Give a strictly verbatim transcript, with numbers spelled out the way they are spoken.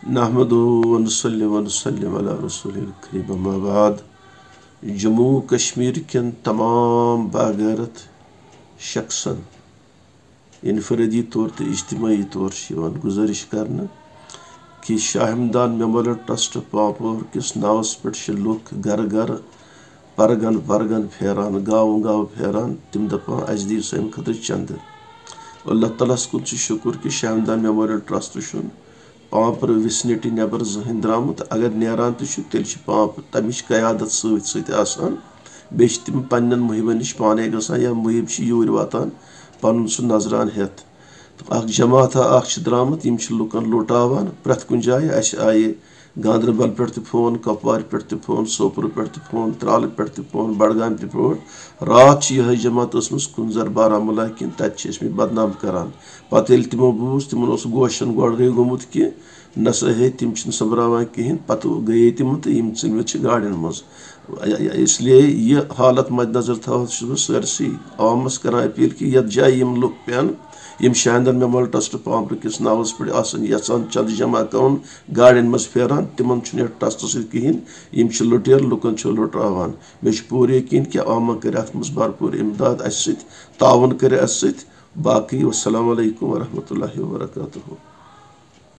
نحمده ونصلي ونسلم على رسوله الكريم، اما بعد۔ جموں کشمیر کٮ۪ن تمام باغیرت شخصن انفرادی طور تہٕ اجتماعی طور چھِ یِوان گزارش کرنہٕ کہِ شاہ ہمدان میموریل ٹرسٹ پانپور کِس ناوس پٮ۪ٹھ چھِ لُکھ گرٕ گرٕ پرگن پرگن پھیران، گاوٕ گاوٕ پھیران، تِم دپان، "اسہِ دِیِو سانہِ خٲطرٕ چندٕ۔" اللہ تعالیٰ ہس کُن چھُ شُکر کہِ شاہ ہمدان میموریل ٹرسٹ چھُنہٕ پانپرٕ وِسنِٹی نٮ۪بر زٕہٕنۍ درٛامُت۔ اگر نیران تہِ چھُ، تیٚلہِ چھِ پانپر تمِچ قیادت سۭتۍ سۭتۍ آسان۔ بیٚیہِ چھِ تِم پننٮ۪ن محبن نِش پانے گژھان یا محب چھِ یوٗرۍ واتان پنُن سُہ نظران ہٮ۪تھ۔ تہٕ اکھ جماعتھا اکھ چھِ درٛامُت، یِم چھِ لُکن لوٹاوان پرٛٮ۪تھ کُنہِ جایہِ۔ اسہِ آیہِ گاندربل پٮ۪ٹھ تہِ فون، کپوارِ پٮ۪ٹھ تہِ فون، سوپرٕ پٮ۪ٹھ تہِ فون، ترالہٕ پٮ۪ٹھ تہِ فون، بڈگامہِ تہِ فون۔ راتھ چھِ یِہے جماعت ٲسمٕژ کُنزر بارہمولہ کِنۍ، تتہِ چھِ ٲسمٕتۍ بدنام کران۔ پتہٕ ییٚلہِ تِمو بوٗز، تِمن اوس گوشن گۄڈے گوٚمُت کہِ نسا ہے، تِم چھِنہٕ سۄمبراوان کِہینۍ۔ پتہٕ گٔیے تِم تہٕ یِم ژٔلمٕتۍ چھِ گاڑٮ۪ن منٛز۔ اس لیے یہِ حالت مد نظر تھاوتھ چھُس بہٕ سٲرسٕے عوامس کران اپیل کہِ یتھ جایہِ یِم لُکھ پٮ۪ن، یِم شاہ ہمدان میموریل ٹرسٹ پانپرٕ کِس ناوس پٮ۪ٹھ آسن یژھان چندٕ جمع کرُن، گاڑٮ۪ن منٛز پھیران، تِمن چھُنہٕ یتھ ٹرسٹہٕ سۭتۍ کِہینۍ۔ یِم چھِ لُٹیرٕ، لُکن چھِ لُٹراوان۔ مےٚ چھُ پوٗرٕ یقین کہِ عوامن کرِ اتھ منٛز بھرپوٗر امداد اسہِ سۭتۍ، تعاون کرِ اسہِ سۭتۍ۔ باقٕے والسلام علیکم ورحمۃ اللہ وبرکاتہ۔